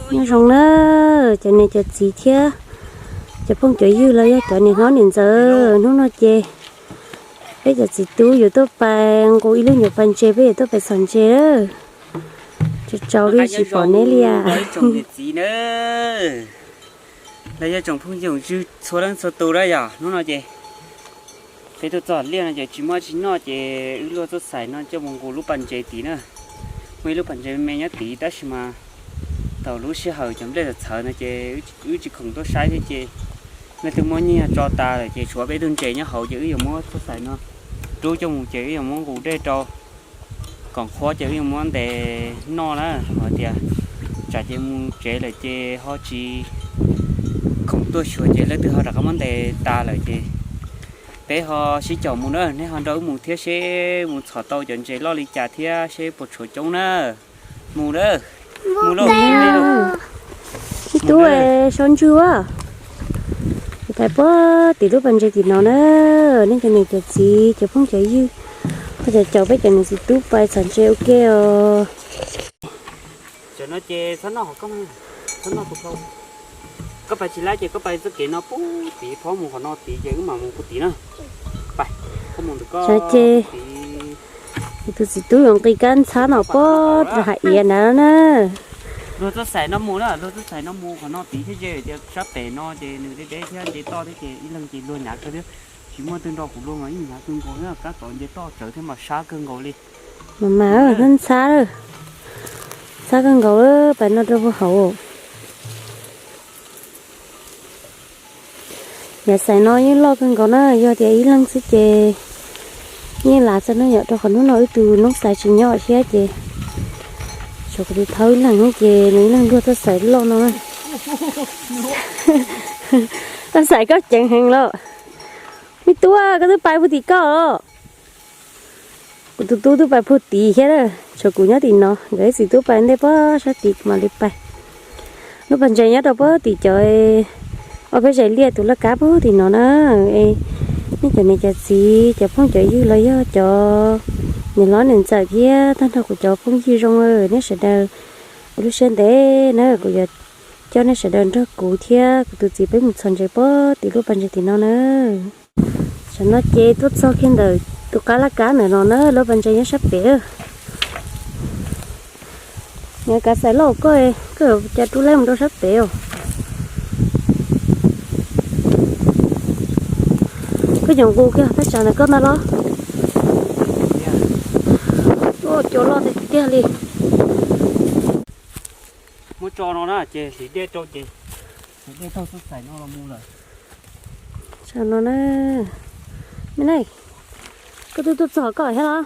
Nyob zoo na, cov niam cov txiv thiab cov phooj cov ywg los yog cov niam hlob niam ntxawm, hnub no ces peb cov txiv tub yuav tuaj pais nqus ib lub nyuam pas ntses, peb yuav tuaj pais txhom ntses. Tsaus tsaus li tsis pom neb li as. Los yog tsoom phooj ywg txhua leej txhua tus na, yog hnub no ces peb tuaj txog liaj no ces tsis muaj tsis noj ces wb luaj tuaj xais no coj mus nqus lub pas ntses tid na. Muaj ib lub pas ntses me me nyob tid tab sis mas thaum lub sij hawm cov nplej txawv txhawv no ces wb tsis khoom tuaj saib thiab ces leej twg muab nyiag tso tas lawm ces tshuav peb tug ntses nyob hauv ces wb yuav muab tuaj xais no rub coj mus ces wb yuav muab nqus dej rau kom qhuav ces wb yuav muab ntes noj na. Ho tias tsam ces mus tsev lawm ces ho tsis khoom tuaj xyuas ces leej twg ho rov qab muab ntes tas lawm ces peb ho sib caum mus na, neb ho nrog wb mus thiab seb mus txhom tau cov ntses loj li cas thiab seb puas tshuav coob na. Mus na, mus lauj. Ib tug so ntswg a, pais puag tim lub pas ntses tim no na, nej cov niam cov txiv cov phooj cov ywg, ho cov caum peb cov niam txiv tub pais txhom ntses ua ke os. Cov no ces txhob noj, txhob noj tus hlau. Koj pais tsis laib ces koj pais txoj kev no puag tid, phob mus qhov no tid ces wb mam mus puag tid na. Pais, koj mus ntawm koj ces tus txiv tub yuav nqis kab ntxhab no puag rau hauv iav ntawd na. Luag tuaj xais no mus na, luag tuaj xais no mus qhov no tid thiab ze tias sab pem no ces nws deb deb thiab nce toj thiab ces ib leeg ces luag hnyav kawg thiab. Tsis muaj twg nrog kuv luag mas ib hnyav kawg nkaus na, kab tod nce toj tsawv thiab mas sab kawg nkaus li. Mas mas ntxhab, ntxhab kawg nkaus, pais no rau puag hauv. Yav xais no yeej loj kawg nkaus na, yog tias ib leeg xwb ces yeej lav txog na yom, rau qhov hnub no wb tus noob xais tsis nyob thiab ces tshuav kuv tus thaub ib leeg xwb ces nws ib leeg luag tuaj xais loj no na. Koj xais koj ceev heev lawm. Me tub, koj twb pais puag tim koj os. Kuv tus tub twb pais puag tid thiab, tshuav kuv nyob tim no, nkawd ib txiv tub pais ntej puag sab tid kuv mam li pais. Lub pas ntses nyob rau puag tim cov, ob peb zes liaj tus laj kab puag tim no na. Nej cov niam cov txiv cov phooj cov ywg los yog cov niam hlob niam ntxawm thiab tag nrho kuv cov phooj ywg zoo, nej sawv daws ua lub siab ntev na, kuv yuav coj nej sawv daws nrog kuv thiab kuv tus txiv peb mus txhom ntses puag tim lub pas ntses tim no na. Tam no ces tuaj txog kiag ntawm tus qab laj kab ntawm no na, lub pas ntses nyob sab pem. Nyob kav xais loj koj, koj cas rub laib mus rau sab pem os. Koj cov nqus kiag thaj tsam ntawm koj ntag los? Cua loj tiag tiag li. Muab tso no na ces hliv dej rau ces hliv dej taug txoj xais no los mus lawm. Tso no na. Me ne, koj twb tuaj txog koj thiab los?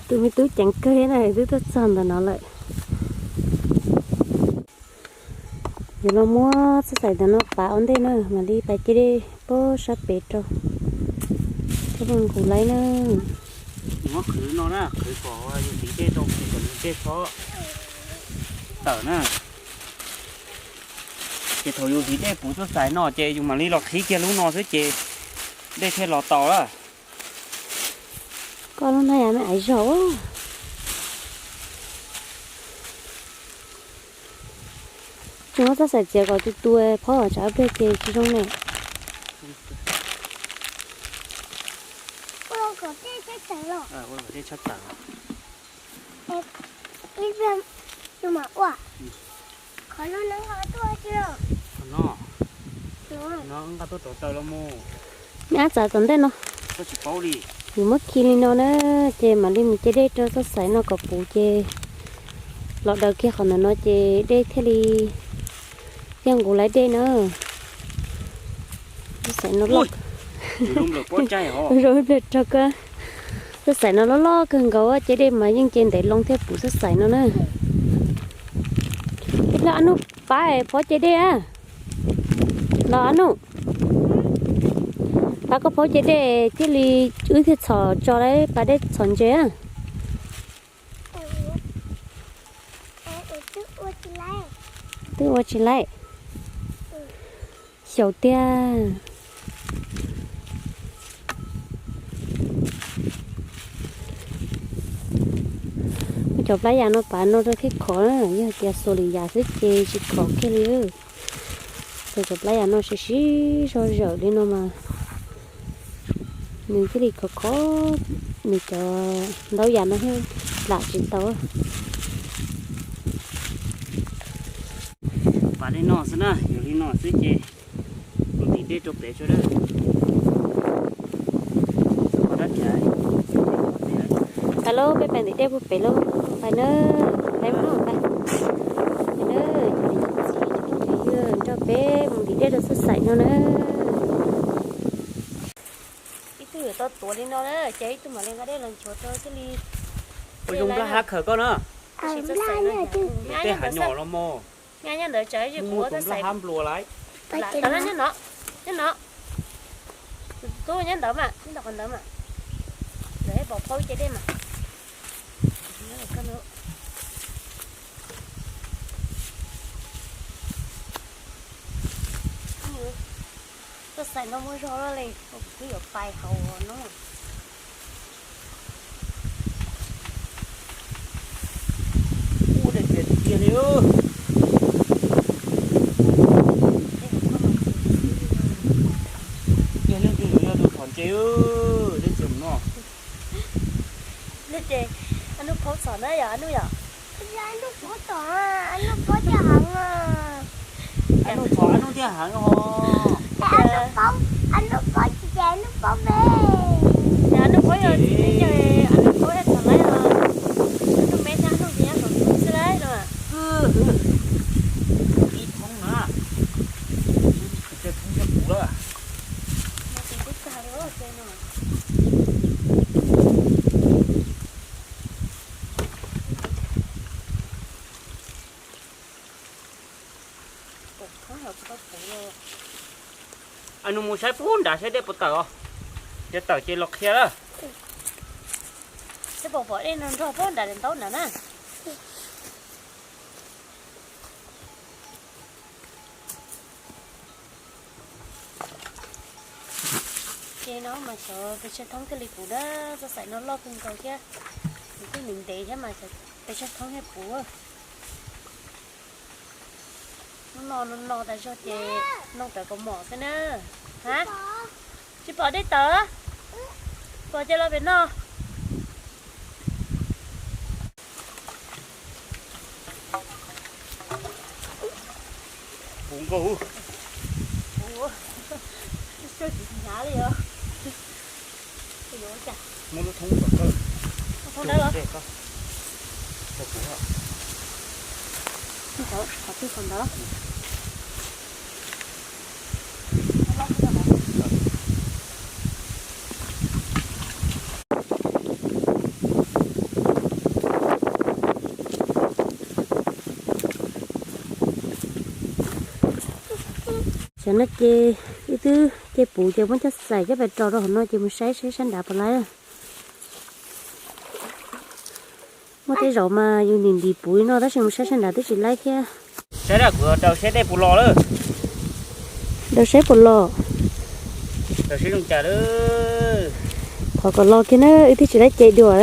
Tus me tub ceev kawg thiab na, twb tuaj txog ntawm no lawm. Yuav los muab txoj xais ntawm no pav ua ntej na, mam li pais ce dej puag sab pem rau, rau nqus laib na. Muab qhwv no na, qhwv kom yus hliv dej rau kom nws dej txhob tawm na. Ces thaum yus hliv dej puv txoj xais no ces yus mam li los qhib kiag lub no xwb ces dej thiaj los tau lawm. Koj lub no yog me aiv zog. Tsis muab txoj xais txiav kom tu tu, phob tsam pliag ces tsis zoo ne. Qhov no, no nqa tuaj rau taws los mus. Me ab txav tom ntej no. Koj tsis paub li. Yus muab khi li no na, ces mam li mus ce dej rau txoj xais no kom puv ces los daws kiag qhov ntawm no ces dej thiaj li, thiaj nqus laib dej na. Txoj xais no loj, zoo ib pliag rau koj. Txoj xais no loj loj kawg nkaus, ce dej mas yeej ce ntev loo thiaj puv txoj xais no na. Ib pliag ab nuj pab phob ce dej a. Los ab nuj, pab koj phob ce dej thiaj li wb thiaj txhom tso lawm pas dej txhom ntses a. Twb ua tsis laib. Xyaum tiag. Me Cov plab yas no pav no rau thiaj khov na, yog hais tias xuas lwm yam xwb ces tsis khov kiag li. Ces cov plab yas no siv siv zog zawm li no mas nws thiaj li khov khov, nws cov ntaub yas no thiaj lam tsis tau. Pav li no xwb na, yuav li no xwb ces mus ntim dej rau pem tso na. Pav lauj, peb pem ntim dej puag pem lauj, pais na, pais mus pais. Pais na, nrog peb mus ntim dej rau txoj xaim no na. Ib tug yuav tau tuav li no na, ces ib tug mam li nqa dej los nchuav rau thiaj li. Ua zoo nplaj hab khaws koj na. Tej hav nyom los mog. Nyob ntawd tsam ib kuv tus nplaj hab nplua lawm. Nyob no, nyob no. Tub nyob ntawd mas, nyob ntawd qhov ntawd mas. Lawv pom phau ib ce dej mas. Txoj xaim no muaj zog loj li, kuv twb yuav pais hauv no. Ua dej tiag tiag li. Leej twg yog tus txhom ntses, leej twg no. Ces Ab Nuj Phob txhom na yom, Ab Nuj yom? Ab Nuj txhom, Ab Nuj thiaj heev os. Ab Nuj tsis ces Ab Nuj Phob me. Ab Nuj Phob yog txiv neej yog Ab Nuj Phob txhom lawm os. Ab Nuj me thiab Ab Nuj ces nyob saum ntuj xwb lawm no. Ib thoob na, tej thoob thiab puv lawm. Ab Nuj mus saib puag nrad saib dej puas tawm os. Yog tawm ces los qhia lawm. Saib pom pom dej no nrog puag nrad ntaub nrad na. Ces no mas xyov pes tsawg thoob thiaj li puv na, txoj xaim no loj kawg nkaus thiab. Nws kuj ntev ntev thiab mas xyov pes tsawg thoob thiaj puv. Hnub no no no tas zog ces noj tawv kaus mom xwb na. Ha? Tsis pom dej tawm? Pom ces los pem no. Puv nkaus. Puv. Tsis hnyav li os. Muab lub thoob kom koj. Thoob dawb los? Qhov twg qhov ntawd. Xyov no ces wb twb cia puv ces muab coj xaim coj pes rau rau hauv no ces mus saib saib sab nrad puas laib. Muaj tej zaum mas yus ntim ntim puv li no tab sis mus saib sab nrad twb tsis laib thiab. Saib na, kuv daws saib dej puas los lawm. Daws saib puas los. Daws saib zoo cas lawm. Thov kom los kiag na, wb twb tsis laib ces dua.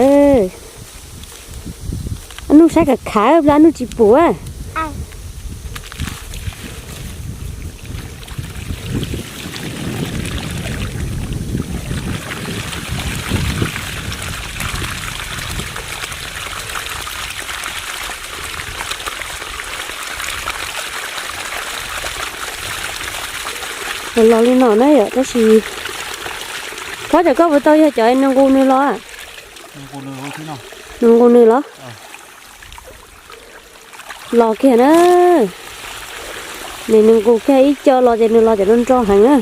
Ab Nuj saib khav khav, Ab Nuj tsis pum. Los li no na yom, tab sis Phob, cov koj puas tau yog cov nws nqus nws los? Nws nqus nws los? Los kiag na. Nws nws nqus kiag ib co los ces nws los cov nroo nroo heev na.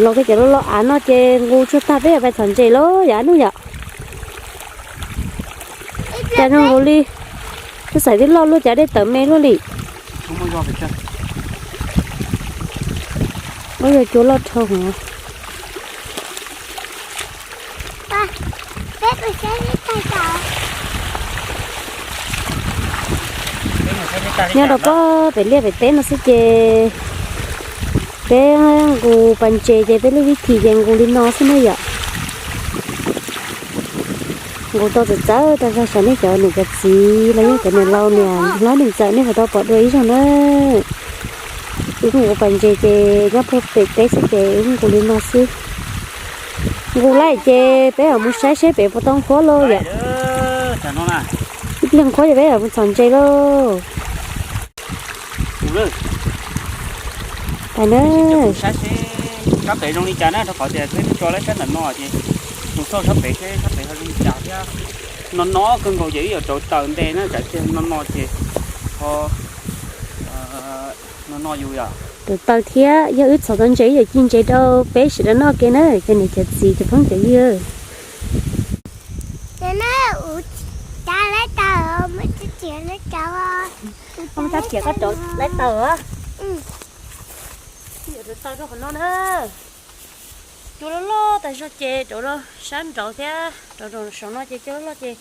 Los kiag cov loj loj av no ces nqus tsuag tag peb yuav pais txhom ntses lauj yom Ab Nuj yom. Cas nws nqus li, twb xaim twb loj luaj cas dej tawm me luaj li. Ua yog cua loj dhau heev. Nyob rau pob pem liaj pem teb no xwb ces peb nqus pas ntses ces peb lub vib thim ces nqus li no xwb na yom. Nqus tau txawv txawv tag zog, xyov nej cov niam cov txiv los yog cov niam laus niam hlob niam ntxawm nej puas tau pom dua ib zaug na. Wb nqus pas ntses ces nyob puag pem teb xwb ces wb nqus li no xwb. Nqus lawm ces peb mam mus saib seb pem puas tau nqhuab lauj yom. Ib pliag nqhuab ces peb mam mus txhom ntses lauj. Pais na. Sab pem zoo li cas na, rau qhov tias peb tso lawm sab ntawm no ces mus xauj sab pem seb sab pem ho zoo li cas thiab. No no kawg nkaus ces wb yuav rauv taws nte na, tsam tiag no no ces ho no no yus yom. Rauv taws thiab, yog wb txhom tau ntses wb yuav ci ntses rau peb sawv daws noj ke na, cov niam cov txiv cov phooj cov ywg. Mus tab tias koj rauv lawv taws. Rauv taws rau qhov no na. Cua loj loj tas zog ces rauv sab nraud thiab, rauv rau saum no ces cua loj loj ces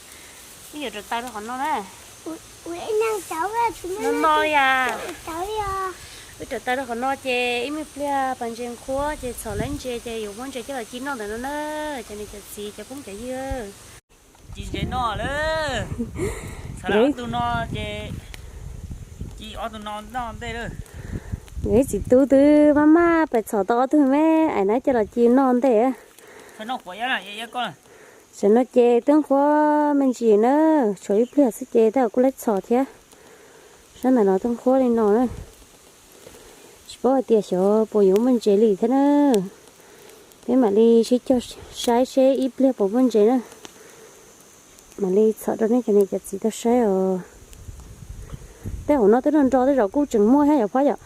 wb yuav rauv taws rau qhov no na. No no yam. Wb rauv taws rau qhov no ces ib me pliag pas ntses nqhuab ces txhom lawm ntses ces yuav muab ntses coj los ci noj ntawm no na, cov niam cov txiv cov phooj cov ywg. Ci ntses noj lawm. Txhom ob tug no ces ci ob tug no noj ntej lawm. Ib txiv tub twb maj maj pais txhom tau ob tug me ais na coj los ci noj ntej. Tam no ces twb nqhuab me ntsis na, tshuav ib pliag xwb ces tej zaum kuj laib txhom thiab. Sab ntawm no twb nqhuab li no na. Tsis paub hais tias xyov puas yuav muaj ntses li thiab na. Peb mam li sib cog saib seb ib pliag puas muaj ntses na. Mam li txhom rau nej cov niam cov txiv tau saib os. Tej hauv no twb nro nro, tej zaum kuj tseem muaj thiab yom Phob yom.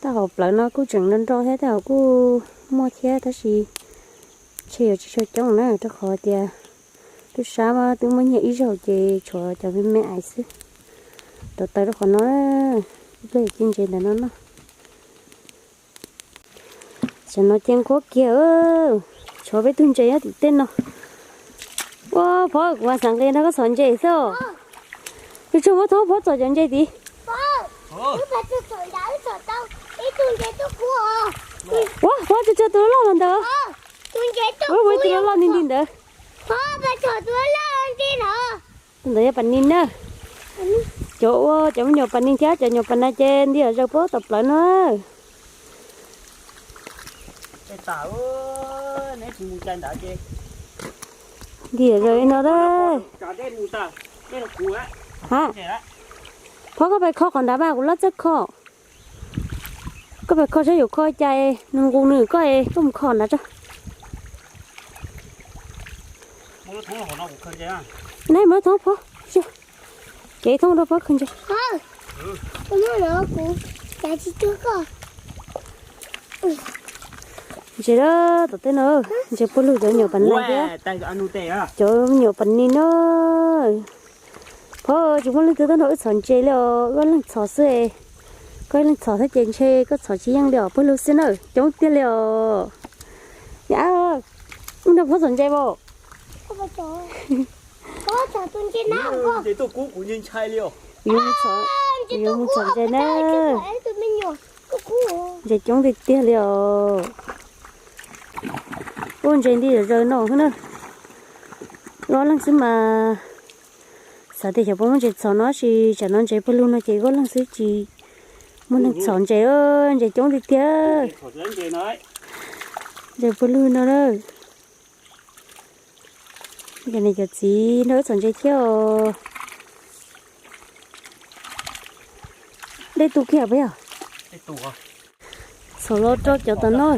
Tej hauv plawv no kuj tseem nro nro thiab, tej hauv kuj muaj thiab tab sis ntshe yuav tsis tshua coob na, rau qhov tias lub sab twb muab nyiag ib zaug ces tshuav cov me me ais xwb. Rauv taws rau qhov no, ib pliag ci ntses ntawm no noj. Tam no ces nqhuab kiag, tshuav peb tug ntses nyob tim tej no. Ua Phob, kuv mas xav nqis nrog koj txhom ntses xwb. Tsuag tsuag muab thoob Phob txhom cov ntses tid. Ua Phob, tsuag tsuag tus loj loj ntawd. Ua tus loj loj nti nti ntawd. Tus ntawd yog pas nis na. Cov ua cov me nyuam pas nis thiab cov nyuam pas nas ces nti zaws puag tom plawv no. Nti zaws li no a. Ha, Phob koj pais kho qhov nrad mas kuv laj txawj kho. Koj pais kho saib yuav kho cas, nws nqus nws koj, koj mus kho nrad tso. Neb muab thoob Phob, cev thoob rau Phob kho ntses. Ntses lawm tom tej no, ntses puag lug cov nyuam pas nas thiab. Cov nyuam pas nis no. Phob, tsis muaj leej twg tuaj nrog wb txhom ntses li os, wb ob leeg txhom xwb. Koj ib leeg txhom thiab ces ntshe koj txhom tsis yeej li os, puag lug xwb na, coob tiag li os. Yam, wb nrog Phob txhom ntses mas. Yuav mus txhom ntses na. Ntses coob tiag tiag li os. Ua ntses nti zaws zaws no xwb na. Wb ob leeg xwb mas xav tias xyov puas muaj ntses txhom no tab sis tsam no ntses puag lug no ces wb ob leeg xwb tsis muaj neeg txhom ntses, ntses coob tiag tiag. Ntses puag lug no na. Cov niam cov txiv nrog wb txhom ntses thiab os. Dej tu kiag peb os. Txhom los rau cov tom no.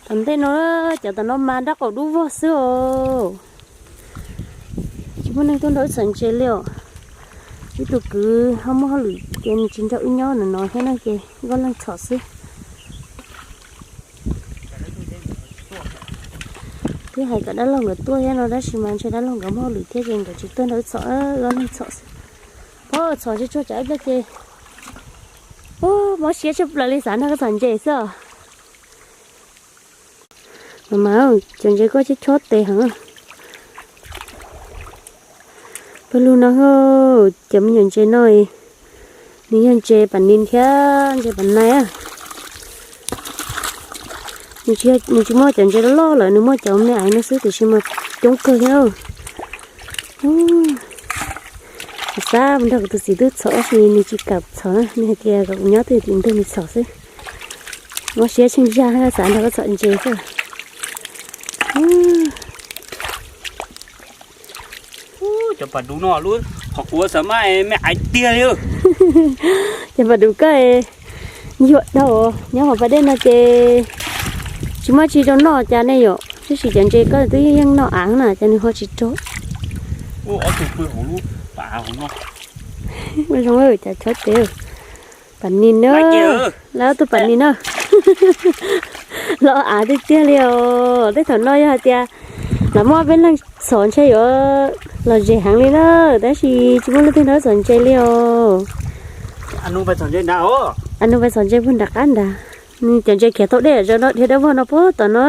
Tom ntej no, cov tom no mas nrab qaum dub vog xwb os. Tsis muaj neeg tuaj nrog wb txhom ntses li os. Ib tug kwv ho muaj hauj lwm ces nws tsis nrog wb nyob no no thiab no ces wb ob leeg txhom xwb. Twb hais kom dab laug nkawd tuaj thiab no tab sis mas ntshe dab laug nkawd muaj hauj lwm thiab ces nkawd tsis tuaj nrog wb txhom, wb ob leeg txhom xwb. Phob, txhom tsis tsuag tsam ib pliag ces mob siab tshaj plaws li xav nrog koj txhom ntses xwb os. Mas mas, cov ntses koj chob chob tes heev. Pawg lug no, cov me nyuam ntses no, nws yog ntses pas nis thiab ntses pas nais. Nws tsis muaj cov ntses loj loj lawm, nws muaj cov me aiv no xwb tiam sis mas coob kawg thiab. Kuv xav nrog kuv tus txiv twb txhom tab sis nws tsis kam txhom na, nws hais tias kom kuv nyob twj ywm tim ntug nws txhom xwb. Mob siab tsheej zaj xav nrog koj txhom ntses xwb. Cov pas dub no lub qhov kuv xav mas me aiv tiag li. Cov pas dub koj yuam dhau, nyob hauv pas dej no ces tsis muaj tsi rau noj cas ne yom, tab sis cov ntses koj twb yeej noj av na ces nws ho tsis rau. Ua ob tug pw hauv lub pas av hauv no. Ua zoo cas chob ces pas nis na, lawv ob tug pas nis na. Los av tiag tiag li os, tej thaum no yog hais tias los muaj peb leeg txhom ntshe yuav lom zem heev li na, tab sis tsis muaj leej twg nrog txhom ntses li os. Anus pais txhom ntses puag nram qab nrad, nws cov ntses khiav tau dej zoo no dhia dawb vog no puag tom no.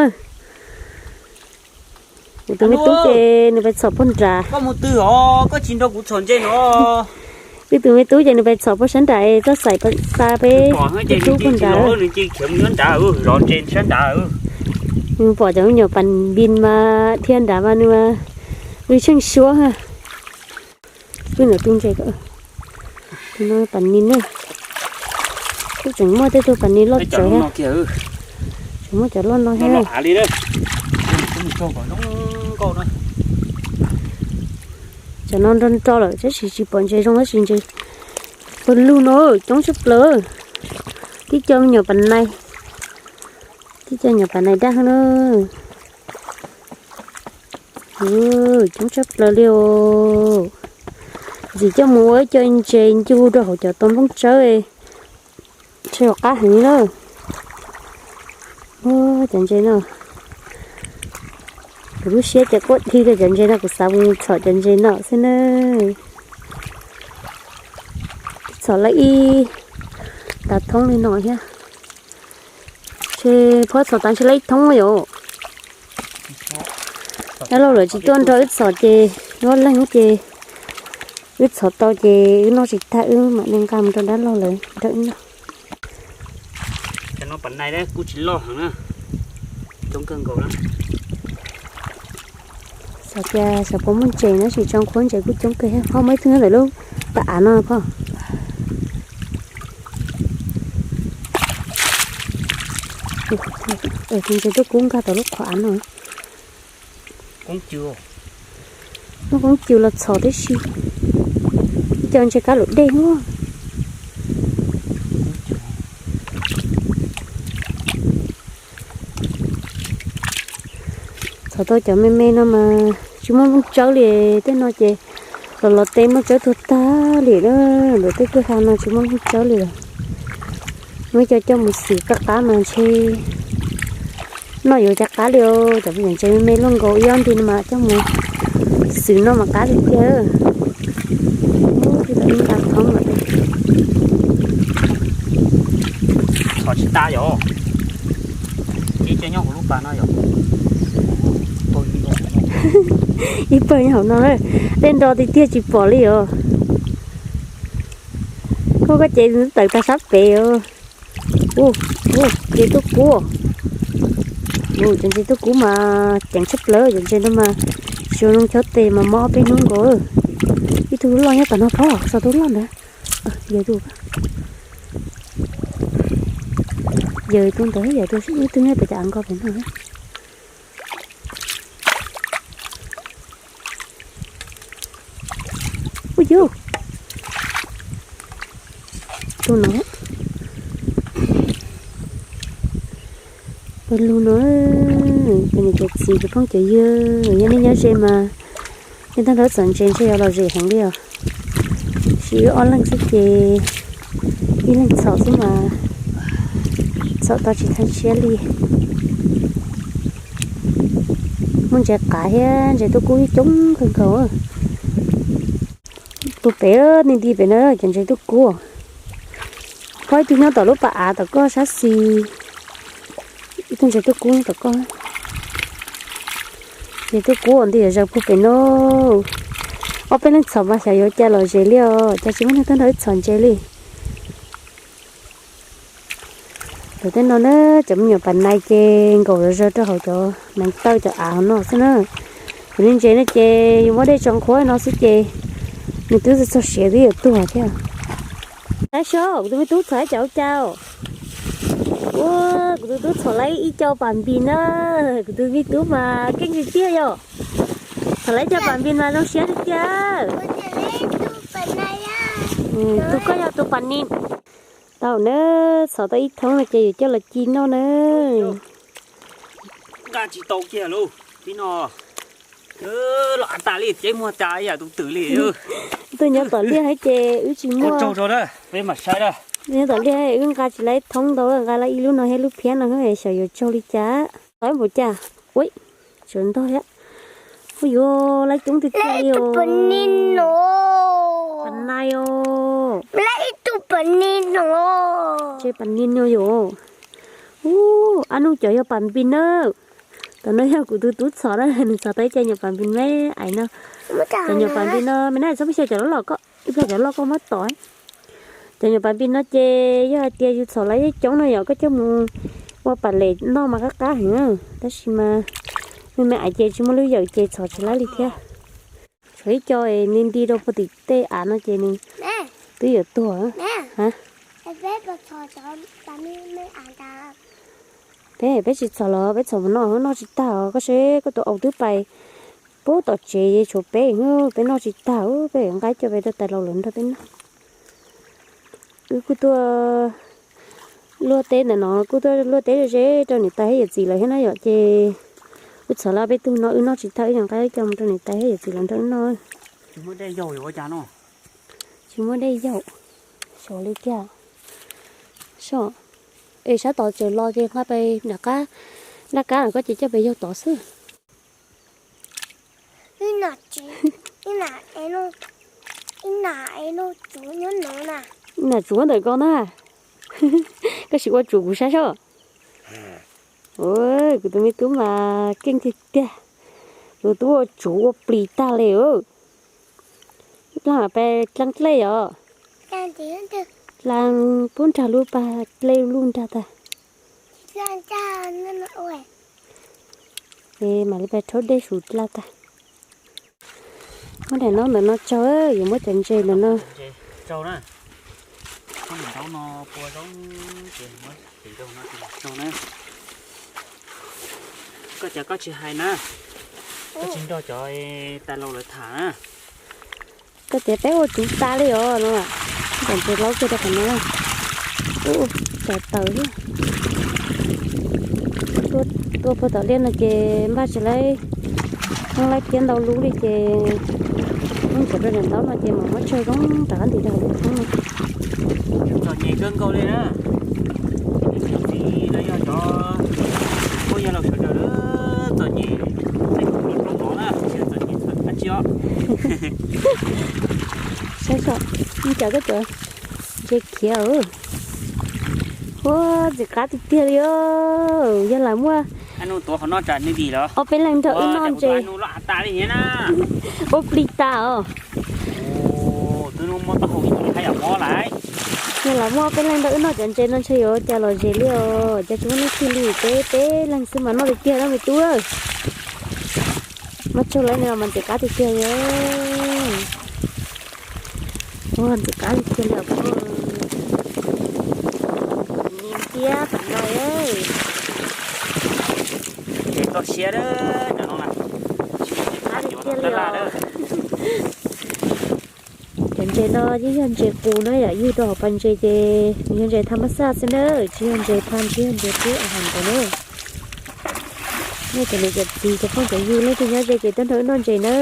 Kuv tus me tub ces nws pais txhom puag nrad. Wb tus me tub ces nws pais txhom puag sab nrad es txoj xaim xa peb tus tub puag nrad. Nws pom cov me nyuam pas npis mas dhia nrad mas nws ws tsheej suab. Pw ntawm tus ntses, tus no pas nis na. Kuj tseem muaj tej tug pas nis loj tsawv thiab. Tseem muaj cov loj no thiab. Cov no nro nro lawm tab sis tsis pom ntses zoo tab sis ntses pawg lug no coob tshaj plaws. Tib co me nyuam pas nais, tib co me nyuam pas nais daj na. Coob tshaj plaws li os. Ntxim coj mus ua ib co ntses ncu rau hauv cov tau nplooj tsawb, ntshe yuav qab heev li na. Cov ntses no, kuv lub siab ces quaj dhi rau cov ntses no, kuv xav mus txhom cov ntses no xwb na. Txhom lawm ib nta thoob li no thiab. Ntshe phob txhom tas ntshe lawm ib thoob yom. Dab laug lawv tsis tuaj nrog wb txhom ces wb ob leeg ces wb txhom tau ces wb noj tsis tag wb mam li nqa mus rau dab laug lawv nrog wb noj. Cov no pas nais kuj tsis loj heev na, coob kawg nkaus na. Xav tias xyov puas muaj ntses tab sis tso nqhuab ntses kuj coob kawg thiab. Ho muaj ib tug nyob ntawm lub pas av no phoj. Tus ntses tuaj kub nkag tom lub qhov av no. Muaj koob cw los txhom tib si. Ib co ntses kab lum dej no. Txhom tau cov me me no mas tsis muaj nplooj tsawb li, tej no ces los los tes nplooj tsawb tuag tag li na. Ntawm tej kwj ha no tsis muaj nplooj tsawb li lawm. Muab coj coj mus xwm qab qab mas ntshe noj yuav cas qab li os. Cov me nyuam ntses me me luaj nkaus ib ob nti no mas coj mus xwm noj mas qab tiag tiag. Ub, tib nta thoob lawm. Txhom tsis tas yom. Ib co nyob hauv lub pas no yom. Ib pawg nyob hauv no, dej nro tiag tiag tsis pom li os. Koj koj ces tawm tag sab pem os. Ub, ub, ntses tuaj kub. Ub, cov ntses tuaj kub mas ceev tshaj plaws, cov ntses no mas tsuas zoo chob tes mas mob ob peb hnub nkaus. Ib tug loj nyob tom no phoj, txog tus loj ntawd. Yawg tus, yawg tus ntawd, yawg tus ib tug nyob pem cov av nkoj pem no. Ub yus, tus no, pawg lug no, cov niam cov txiv cov phooj cov ywg, yog nej nyob ze mas nej tuaj nrog txhom ntses ntshe yuav lom zem heev li os. Sim wb ob leeg xwb ces ib leeg txhom xwb mas txhom tau tsis tag siab li. Muaj ntses qav thiab ntses tuaj kub coob kawg nkaus. Tus pem, nej nti pem na, cov ntses tuaj kub. Ho ib tug nyob tom lub pas av tom koj sab xis. Ib tug ntses tuaj kub tom koj. Ntses tuaj kub nti zaws puag pem no. Ob peb leeg txhom mas xyov yuav cas lom zem li os, cas tsis muaj neeg tuaj nrog wb txhom ntses li. Tej no na, cov me nyuam pas nais ces nkaum zog zog rau hauv cov neev taw cov av no xwb na. Cov ntses no ces yus muab dej tso qhuav no xwb ces nws twb txog siav twb yuav tuag thiab. Saib seb kuv tus me tub txhom ib co ua cas. Ua, kuv tus tub txhom lawm ib co pas npis na. Kuv tus me tub mas keej tiag tiag yom. Txhom lawm ib co pas npis mas zoo siab tiag tiag. Tus koj yog tus pas npis. Tau na, txhom tau ib thoob no ces yuav coj los ci noj na. Nqa tsis tau kiag lauj, tib no los av tas li, ceb muag tas yam tus twm li. Tus nyob tom liaj thiab ces wb tsis muaj. Peb mam saib na. Nyob tom liaj wb nqa tsis lawv thoob ntau, nqa lawv ib lub no thiab lub phiab no xwb, xyov yuav tsaug li cas. Tau npaum cas. Ui, tseem ntog thiab. Hu yuav lawv coob tiag tiag li os. Pas nais os. Tsev pas nais no yom. Ub, ab nub cov yog pas npis na. Tam no yog kuv tus tub txhom na, nws txhom tau ib co nyuam pas npis me ais no. Cov nyuam pas npis no me na, txhob pub xyaw cov loj loj ko, ib pliag cov loj koj muab tom. Cov nyuam pas npis no ces yog hais tias yus txhom lawv coob no yom, koj coj mus ua pas lem noj mas qab qab heev, tab sis mas me me ais ces tsis muaj lub yawm ces txhom tsis laib li thiab. Tshuav ib co nti nti rau puag tim tej av no ces nws twb yuav tuag. Peb, peb tsis txhom los peb txhom mus noj, noj tsis tag os. Koj saib koj tus au twb pais pub tom tsev, tshuav peb, peb noj tsis tag, peb nqa coj peb rau tais laus lawv nrog peb noj. Wb kuj tuaj luaj teb ntawm no, kuj tuaj luaj teb ze ze rau niam tais thiab yawm txiv lawv thiab na yom, ces wb txhom lawm peb tug no wb noj tsis tag, wb yuav nqa coj mus rau niam tais thiab yawm txiv lawv nrog wb noj. Tsis muaj dej yaum, xyov li tiag. Soj, es sab tod tseem los ces nqa pem nram qab, nram qab no koj ces coj pem yaug tod xwb. Ib nam tsuav ntawm ko na. Koj sim ua tsuav kuv saib soj. Kuv tus me tub mas keej tiag tiag, tus tub ua tsuav ua plis tag li. Dlaab peb dlaab dlej os, dlaab pub nrag lub pag dlej luj nrag tag. Es mam li peb rhaub dej su dlej tag. Muab daim ntaub ntawm no tsaug, yuav muab cov ntses ntawm no. Koj cas koj tsis hais na, koj tsis nrog cov tais laus lawv tham na. Koj tias peb ua tsuv tas li os no. Cov ntses laub kiag rau qhov no, ua cas taws thiab. Tuaj puag tom liaj no ces npaj tsis laib, muab laib thiab ntau lub li ces muab ntsaws rau daim ntaub no ces mam muab tsawg zoo rov qab ntim rau hauv lub thoob no. Txom nyem kawg nkaus li na. Txiv los yog cov phooj ywg laus sawv daws, txom nyem, tej hluas hluas no na tsis yog txom nyem dab tsi os. Saib, ib co koj cov ntses khiav. Ua, ntxim qab tiag tiag li os. Yog lam muaj ob peb leeg nrog wb noj ntses, ua plig tas os. Yog lam muaj ob peb leeg nrog wb noj cov ntses no ntshe yuav ua cas lom zem li os. Cas tsis muaj leej twg li, peb peb leeg xwb mas noj tiag tiag na me tub. Muab tsaug lawm no mas ntxim qab tiag tiag li. Ua, ntxim qab tiag tiag li os. Nyias thiab pas nais. Ntses toj siab, cov no ntxim qab tiag tiag li os. Cov ntses no yeej yog ntses qus na yom, yug rau hauv pas ntses ces nws yog ntses tham mas xaj xwb na, tsis yog ntses phaj, tsis yog ntses pub a has ntawd na. Nej cov niam cov txiv cov phooj cov ywg leej twg nyob ze ces tuaj nrog wb noj ntses na.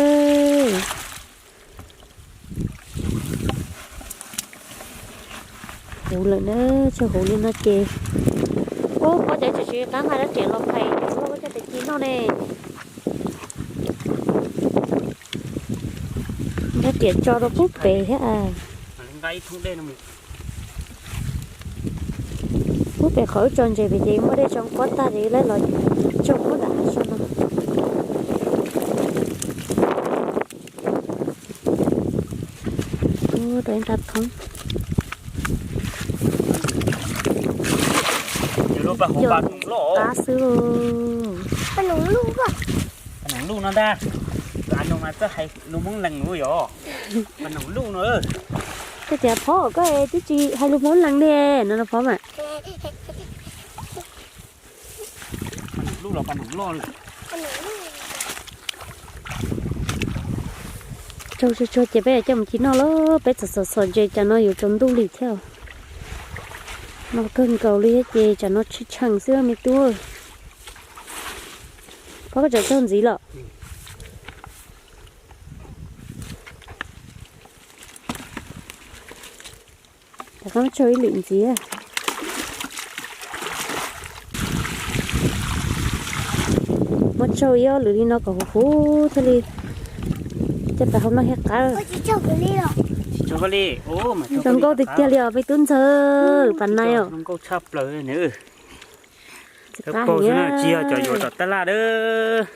Huv lawm na, tsaug huv li no ces, ub, pob cawv tseem tsis qab nqa rab riam los phais cov loj coj pem ci noj ne. Rab riam tso rau pub pem thiab. Pub pem qhov wb tso ntses pem ces muaj dej tso quab tag ces laib los tso pub nram hav zoov no. Ub, rau ib nta thoob. Pas hauv pas noom loj. Qab xwb. Pas noom luj no ntag. Pas noom mas txawj hais lus Hmoob lees lus yom. Pas noom luj no. Koj tias Phob koj twb tsis hais lus Hmoob lees li no los Phob mas. Tsaug tsaug tsaug ces peb coj mus ci noj lauj, peb txhom txhom txhom ntses tsam no yuav tsaus ntuj li thiab. No kawg nkaus li thiab ces tsam no tsheej tsheej xwb me tub. Phob koj tseem tsaug ntxiv los? Rov qab muab tsaug ib lwm ntxiv. Muab tsaug ib ob lwm li no kom huv huv thiaj li coj tawm hauv no thiaj qab. Zoo nkauj tiag tiag li os me tub ntxawg, pas nais os. Tsis yog cov yuav tom tab laj dawb.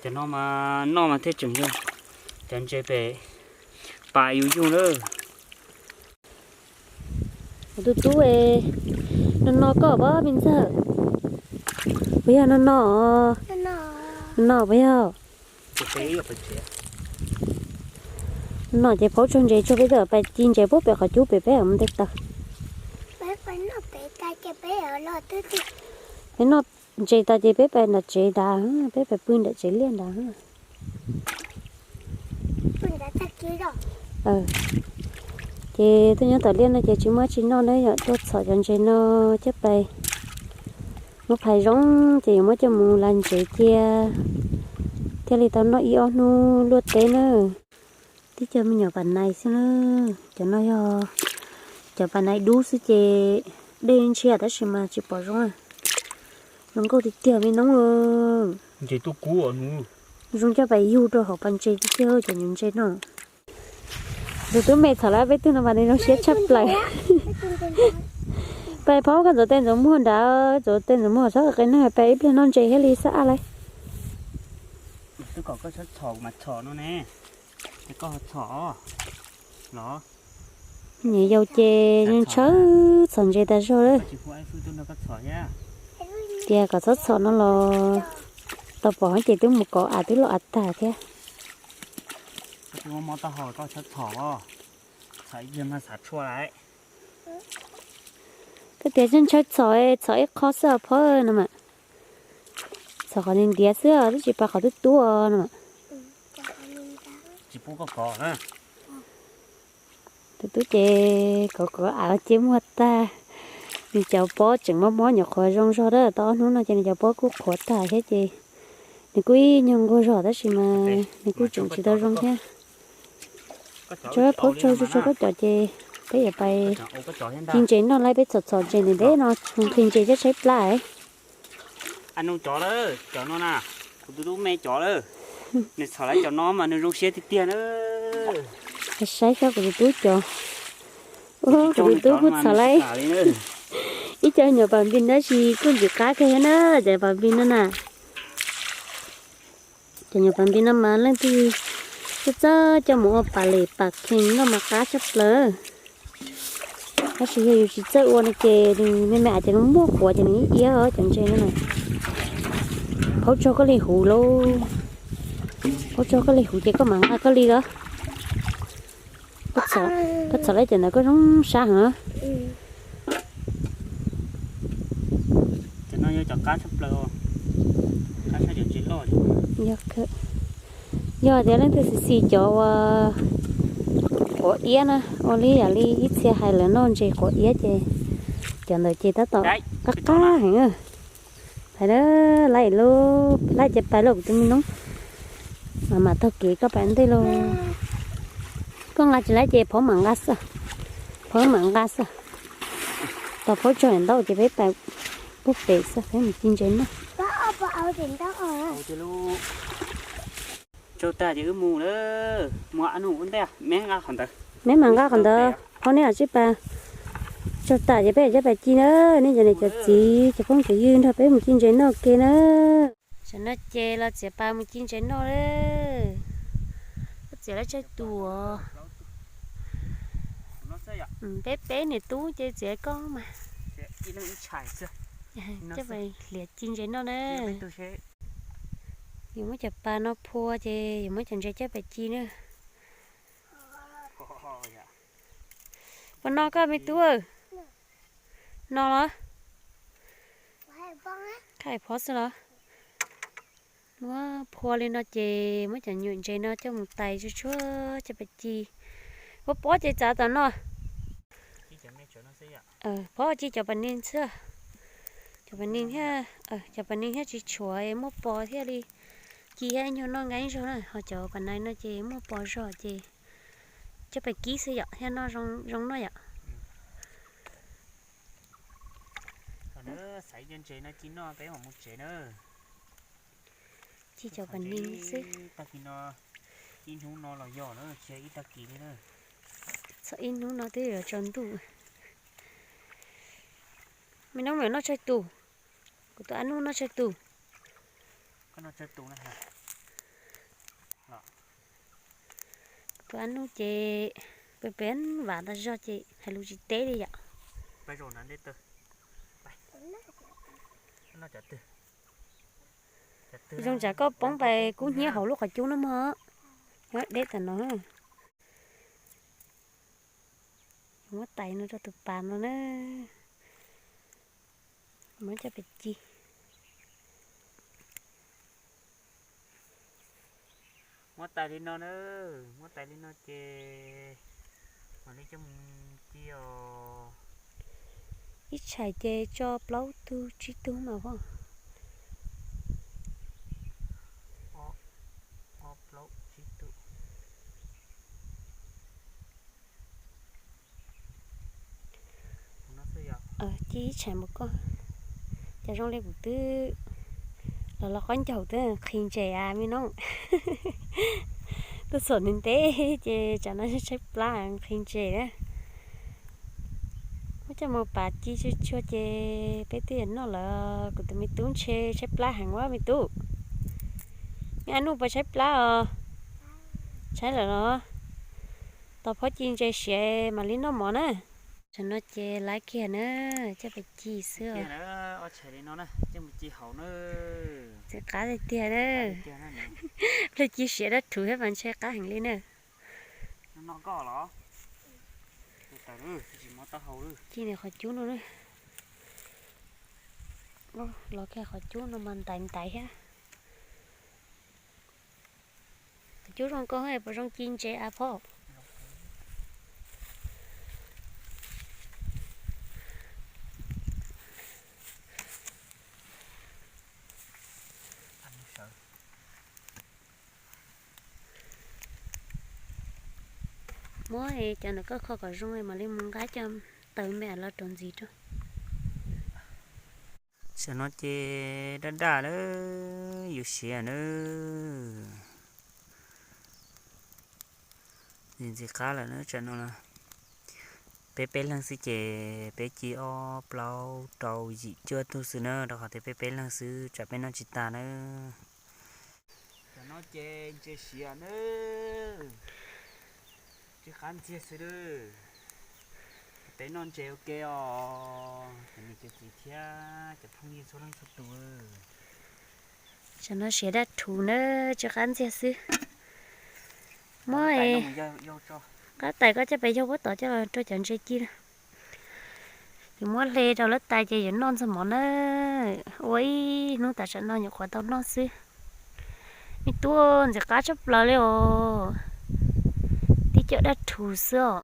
Cov no mas noj mas thiaj tseem yog cov ntses pem pas yus yug na. Kuv tus tub, no no koj pab me ntxawg. Puas yog no no? No no puas yog? No ces phaub tsaug ntses tsuag peb twb pais ci ntses puag pem qhov cub pem peb mus nte taws. Peb noj ntses tas ces peb pais nram tsev nrad, peb pais pw nram tsev liaj nrad. Ces tuaj nyob tom liaj no ces tsis muaj tsis noj na yom, tuaj txhom cov ntses no coj pais muab phais zoo ces yuav muab coj mus la ntsev cia thiaj li tau noj ib ob hnub luaj teb na. Tib co me nyuam pas nais xwb na, cov no yog cov pas nais dub xwb ces dej ntshiab tab sis mas tsis pom zoo. Zoo nkauj tiag tiag me noob. Ntses tuaj kub. Zoo coj pais yug rau hauv pas ntses tiag tiag cov nyuam ntses no. Tus tub me txhom lawm peb tug no mas nws zoo siab tshaj plaws. Pais phaub koj ntxuav tes ntxuav muag nrad, ntxuav tes ntxuav muag txhob qe neeg pais ib pliag noj ntses thiaj li xab ab lauj. Twb kom koj txhob txhom mas txhom no ne, es koj ho txhom los. Niam yau ces ntshaw txhom ntses tas zog lawm. Tias kom txhob txhom no los tau pom ces twb mus kov av twb loj av tag thiab. Koj tias ntshaw txhom, txhom ib qho xwb os phauj no mas. Txhom qhov ntiav ntiav xwb os, twb tsis pais qhov twb tub no mas. Tus tub ces kov kov av ces muag tag. Nws cov pob tseem mob mob nyuam qhuav zoo zog, tau ob hnub no ces nws cov pob kuj qhuav tag thiab ces nws kuj ib nyuag nquag zog tab sis mas nws kuj tseem tsis tau zoo thiab. Tso phaub tsaug tso koj cov ces peb yuav pais ci ntses noj lauj, peb txhom txhom ntses ntev ntev no, nqhis ntses coj tshaib plab. Cov no na, kuv tus tub me cov lawm, nws txhom lawm cov no mas nws zoo siab tiag tiag na. Saib saib kuv tus tub cov, kuv tus tub kuj txhom lawm ib co nyuam pas npis tab sis kuj ntxim qab kawg thiab na, cov pas npis no na. Cov nyuam pas npis no mas leej twg txawj txawj coj mus ua pas lem pas khees noj mas qab tshaj plaws. Tab sis yog yus tsis txawj ua no ces nws me me ces nws muaj quav ces nws iab cov ntses no na. Phaub tsaug koj li huv lauj, phaub tsaug koj li huv ces koj mam nqa koj li los. Koj txhom lawm cov ntawd koj zoo sab heev. Yog tias leej twg xis xis cov uas quav iab na, ua li yam li ib txhia hais lawv noj ntses quav iab ces cov ntawd ces tab tom qab qab heev. Pais, laib lauj, laib ces pais lauj kuv tus me noob. Mam mam taug kev koj pais ntej lauj. Koj nqa tsis laib ces phaub mam nqa xwb, phaub mam nqa xwb. Tos phaub tsaug ntau ces peb pais puag pem xwb, peb mus ci ntses noj. Tsaug tag ces wb mus lawm, mus ua ntej, me nqa qhov ntawd. Me mam nqa qhov ntawd, phaub neb los sib pab. Tsaug tas ces peb coj pais ci na, nej cov niam cov txiv cov phooj cov ywg nrog peb mus ci ntses noj ke na. Tam no ces los txiav pas mus ci ntses noj lawm. Koj txiav lawv tsawg tus? Peb peb niam tub ces txiav koj mas. Coj pais hliav ci ntses noj na. Yuav muab cov pas no phua ces yuav muab cov ntses coj pais ci na. Puas no koj me tub? No los? Khaib phob xwb los? Muab phua li no ces muab cov nyuam ntses no coj mus tais tsuag tsuag coj pais ci. Pob pob ces txav tom no. Phob ci cov pas ni xwb. Cov pas ni thiab, cov pas ni thiab tsis tshuav muaj pos thiaj li ci thiab nyuag noj nqaij zog na, ho cov pas nai no ces muaj pos zog ces coj pais kib xwb yom, thiaj noj zoo noj yom. Xaiv cov ntses no ci noj peb mam mus tsev na. Ci cov pas ni xwb. Tag kis no, ib hnub no los yog na, cia ib tag kis li na. Txog ib hnub no twb yuav tsaus ntuj. Me noob, me noj tsawg tus? Kuv tus ab nub noj tsawg tus? Kuv tus ab nub ces pem pem vam tas zog ces hais lus tsis teb li yom. Zoo tsam koj poob pais kub hnyiab hauv lub qhov cub no mog. Nyob deb tas no. Muab tais no rau tus pas no na. Muab coj pais ci. Muab tais li no na, muab tais li no ces mam li coj mus ci os. Ib tshais ces tso plaub tug tsib tug mas pom. Ob plaub tsib tug. Ci ib tshais npaum koj, cas zoo li kuv twb los los qaub ncaug twb nqhis ntses a me noob. Tuaj txog ntev ntev ces tsam no tshaib plab nqhis ntses na. Muab coj mus pas ci tsuag tsuag ces peb twb yuav noj lawm. Kuv tus me tub ntshe tshaib plab heev ua me tub. Me ab nub puas tshaib plab os? Tshaib lawm los? Tos phob ci ntses siav mam li noj mov na. Tsam no ces laiv kiag na, coj pais ci xwb os. Txiv qab tiag tiag na. Pliag ci siav dab rhuv thiab mas ntshe qab heev li na. Ci nws qhov cub no na. Los kiag qhov cub no mas ntaiv ntaiv thiab. Qhov cub zoo nkauj puas zoo ci ntses a phob? Muab cov ntawm koj kho kom zoo mam li mus nqa cov taws me los rau ntxiv rau. Tam no ces daj daj lawm, yuav siav na. Ntxim qab lawm na, tam no peb peb leeg xwb ces peb ci ob plaub rau yim cuaj tug xwb na, rau qhov tias peb peb leeg xwb tsam peb noj tsis tas na. Tam no ces ntses siav na, tsw qab ntxiag xwb. Peb noj ntses ua ke os, cov niam cov txiv thiab cov phooj ywg txhua leej txhua tus. Tam no siav daj rhuv na, tsw qab ntxiag xwb. Muab qab tais koj coj pes yaug puab tod coj los rau cov ntses ci na. Yuav muab hle rau lawv tais ces yuav noj ntxuag mov na. Ua ib hnub tas tam no nyuam qhuav tau noj xwb. Me tub, ntxim qab tshaj plaws li os. Tib co daj rhuv xwb os.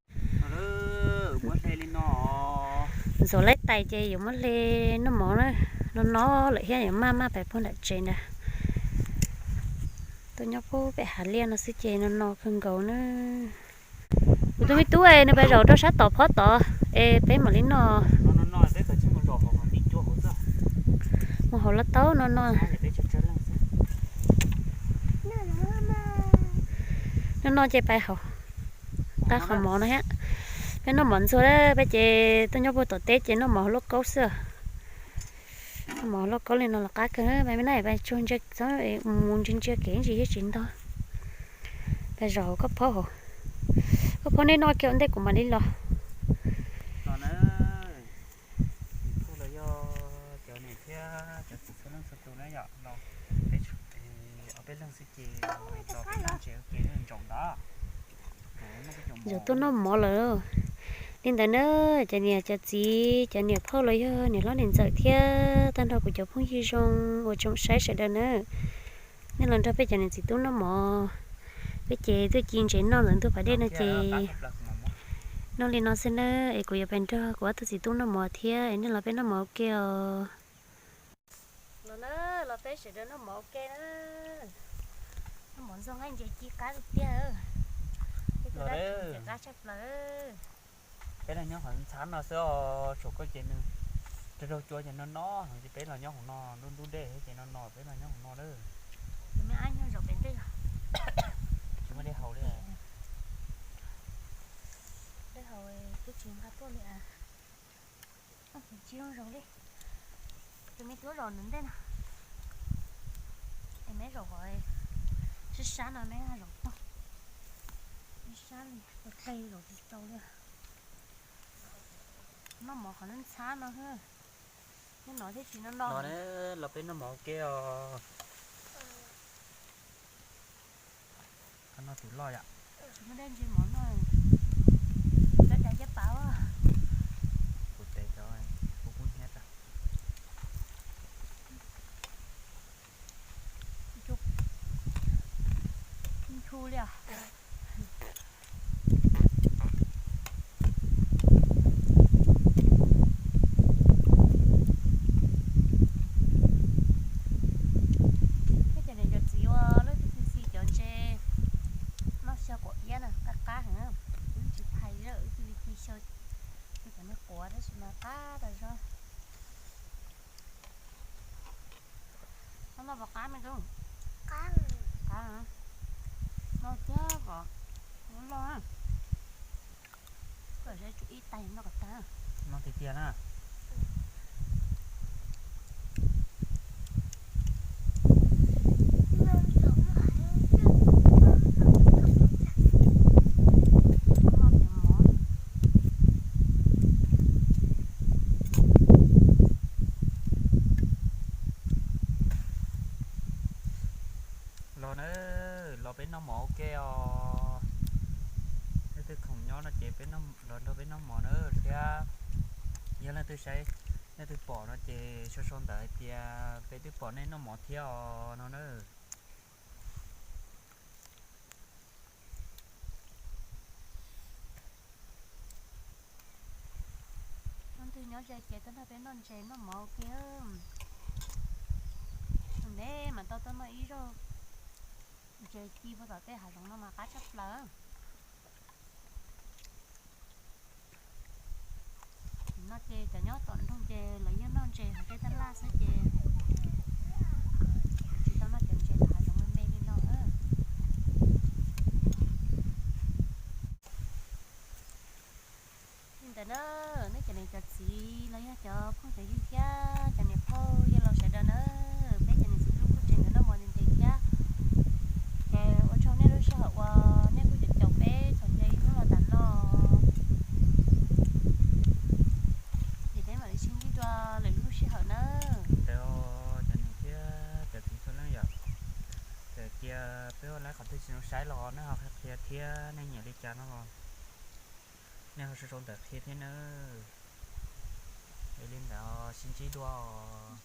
Ntxuav lawv tais ces yuav muab hle noj mov na. No no lawm thiab yuav maj maj pais puag nram tsev ntag. Tuaj nyob puag pem hav liaj no xwb ces no no kawg nkaus na. Kuv tus me tub nws pais zaum rau sab tom phob tod es peb mam li noj. Mus hauv los tau no no. No no ces pais hauv qab qhov mov no thiab. Peb noj mov ntxuag, peb ces tuaj nyob puag tom teb ces noj mov hauv lauj kaub xwb. Noj mov hauv lauj kaub li no los qab kawg. Peb na peb tsuag ntsia, mus ntsia ntsia kev ntsis yeej tsis ntog. Peb zaum hauv koj phob hauv, koj phob nej noj kiag ua ntej kuv mam li los. Peb leeg xwb ces los peb noj tsev ua ke ntsoov ntawd. Zaum tuaj noj mov lawm. Li ntawd na, cov niam cov txiv, cov niam phauj los yog niam hlob niam ntxawm thiab tag nrho kuv cov phooj ywg zoo uas tsoom saib sawv daws na, nej los nrog peb cov niam txiv tub noj mov. Peb ces tuaj ci ntsev noj ntawm ntug pas dej no ces noj li no xwb na, es kuv yuav pais nrog kuv ob tug txiv tub noj mov thiab, es nej los peb noj mov ua ke os. Los na, los peb sawv daws noj mov ua ke na. Noj mov ntxuag nqaij ntses ci qab tiag tiag. Peb tuaj dab tsi ces qab tshaj plaws. Peb los nyob qhov ntxhab no xwb os, saum koj ces nws raug raug cua ces no no, ces peb los nyob hauv no, ntub ntub dej ces no no, peb los nyob hauv no lawm. Ces me ab nyob zaum pem ntej. Tsis muaj dej haus li. Dej haus twb tsis nqa tuaj li. Tsis zoo zoo li. Tus me tub zaum nws ntej no. Es me zaum qhov sab sab no me zaum tau. Sab sab li, tus qe zaum tsis tau li. Noj mov qhov ntxhab no xwb. Nyob no thiab tsis no no. Los peb noj mov ua ke os. Qhov no twm loj yom. Tsis muaj dab ntse mov noj, cov cas cov pas. Kuv tes cov kuv kub hnyiab tas. Nchu li os. Peb cov niam cov txiv ua lub twg xis xis cov ntses noj xyaw quav iab na, qab qab heev. Wb tsis phais li, wb cia li ci xyaw, xyaw cov niag quav tab sis mas qab tas zog. Qab no puas qab me tub? Qab, qab. No thiab kom loj na. Koj saib tsum ib tais noj kom tag. No tiag tiag na. Los na, los peb noj mov ua ke os. Leej twg khoom nyob no ces peb los nrog peb noj mov na thiab. Yog leej twg saib, leej twg pom no ces sau sau ntawv hais tias peb twb pom nej noj mov thiab os no na. Leej twg nyob ze ces tuaj nrog peb noj ntses noj mov ua ke. Ntev mas tau tuaj noj ib zaug ntses ci puag tom tej hav zoov no mas qab tshaj plaws. No ces cov nyob tom nroog ces lawv yeej noj ntses hauv tej tab laj xwb ces tsis tau noj cov ntses hav zoov me me li no. Li ntawd na, nej cov niam cov txiv los yog cov phooj cov ywg thiab cov niam phauj yawg laus sawv daws na, peb cov niam txiv tub kuj tseem yuav noj mov ntev ntev thiab. Ces ua tsaug nej lub sij hawm uas nej kuj caum caum peb txhua hnub los tas no. Ces peb mam li sib ntsib dua lwm lub sij hawm na. Li ntawd cov niam thiab cov txiv txhua leej yom, txawm tias peb ua lawv qhov twg tsis zoo saib los nej ho qhia qhia thiab, nej nyiam li cas no los nej ho sau sau ntawv qhia thiab nawb. Li ntawd sib ntsib dua os.